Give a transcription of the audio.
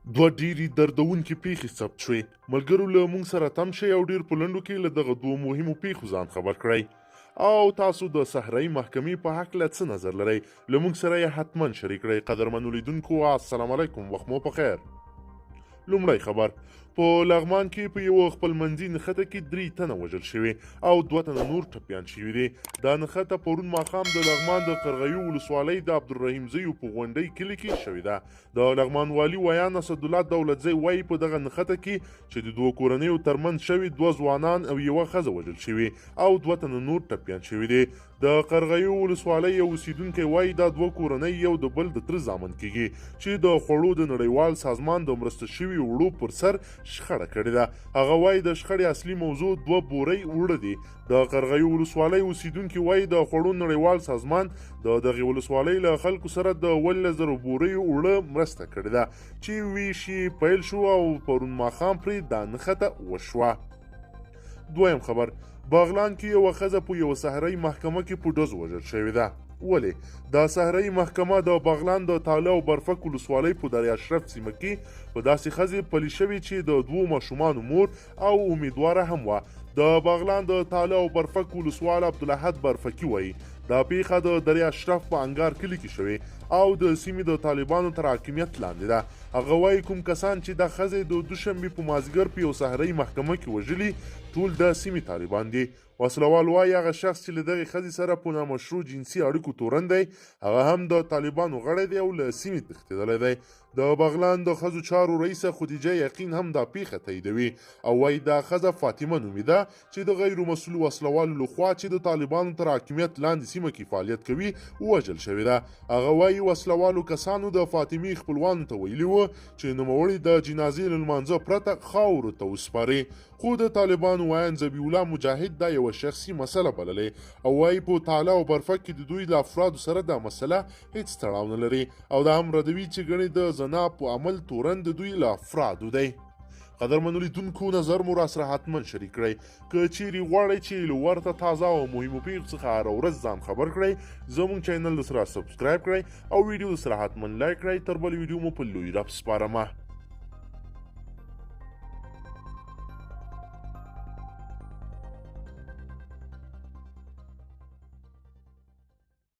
دوه ډېرې دردونکې پېښې ثبت شوې. ملګرو له موږ سره تم شئ او ډېر په لنډو کې له دغه دوو مهمو پېښو ځان خبر کړئ. او تاسو د صحرایي محکمې په هکله څه نظر لرئ؟ له موږ سره یې حتما شریک کړئ. قدرمنو لیدونکو السلام علیکم، وخت مو په خیر. لومړی خبر، په لغمان کې په یوه خپلمنځي نښته کې 3 تنه وژل شوي او 2 تنه نور ټپیان شوي دي. دا نښته پرون ماښام د لغمان د قرغیو ولسوالۍ د عبدالرحیم زیو په غونډۍ کلي کې شوې ده. د لغمان والي ویاند اسدالله دولتزی وایي په دغه نښته کې چې د دوو کورنیو ترمنځ شوې 2 ځوانان او یوه ښځه وژل شوي او 2 تنه نور ټپیان شوي دي. د قرغیو ولسوالۍ یو اوسېدونکی وایي دا دوه کورنۍ یو د بل د تره زامن کېږي چې د خوړو د نړیوال سازمان د مرسته شوي اوړو پر سر شخړه کړې ده. هغه وایي د شخړې اصلي موضوع 2 بورۍ اوړه دي. د قرغیو ولسوالۍ اوسېدونکي وایي د خوړو نړیوال سازمان د دغې ولسوالۍ له خلکو سره د 17,000 بوریو اوړه مرسته کړې ده چې ویش یې پیل شو او پرون ماښام پرې دا نښته وشوه. دویم خبر، بغلان کې یوه ښځه په یوه صحرایي محکمه کې په ډزو وژل شوې ده. ولې؟ دا صحرایي محکمه د بغلان د تاله او برفک ولسوالۍ په دریا اشرف سیمه کې په داسې ښځې پلي شوې چې د 2 ماشومانو مور او امیدواره هم وه. د بغلان د تاله او برفک ولسوال عبدالاحد برفکي وایي دا پیښه د دریا اشرف په انګار کلي کې شوې او د سیمې د طالبانو تر حاکمیت لاندې ده. هغه وایي کوم کسان چې دا ښځې د دوشنبې په مازدیګر په یو صحرایي محکمه کې وژلي ټول د سیمې طالبان دي. وسلوال وایي هغه شخص چې له دغې ښځې سره په نامشروع جنسي اړیکو تورن دی هغه هم د طالبانو غړی دی او له سیمې تښتېدلی دی. د بغلان د ښځو چارو رئیسه خدیجه یقین هم دا پیښه تاییدوي او وایي دا ښځه فاطمه نومېده چې د غیرو مسؤلو وسلوالو لخوا چې د طالبانو تر حاکمیت لاندې سیمه کې فعالیت کوي وژل شوې ده. هغه وایي وسلوالو کسانو د فاطمې خپلوانو ته ویلي و چې نوموړې د جنازې له لمانځه پرته خاورو ته وسپاري، خو د طالبانو ویاند ذبیح الله مجاهد دا یوه شخصي مسله بللې او وایي په تاله او برفک کې د دوی له افرادو سره دا مسله هیڅ تړاو نه لري او دا هم ردوي چې ګڼې د زنا په عمل تورن د دوی له افرادو دی. قدرمنو لیدونکو نظر مو راسره حتما شریک کړئ. که چیرې غواړئ چې له ورته تازه او مهمو پیښو څخه هره ورځ ځان خبر کړئ، زموږ چینل سره subscribe کړئ او ویډیو سره حتما لایک کړئ. تر بلې ویډیو مو په لوی رب سپارمه.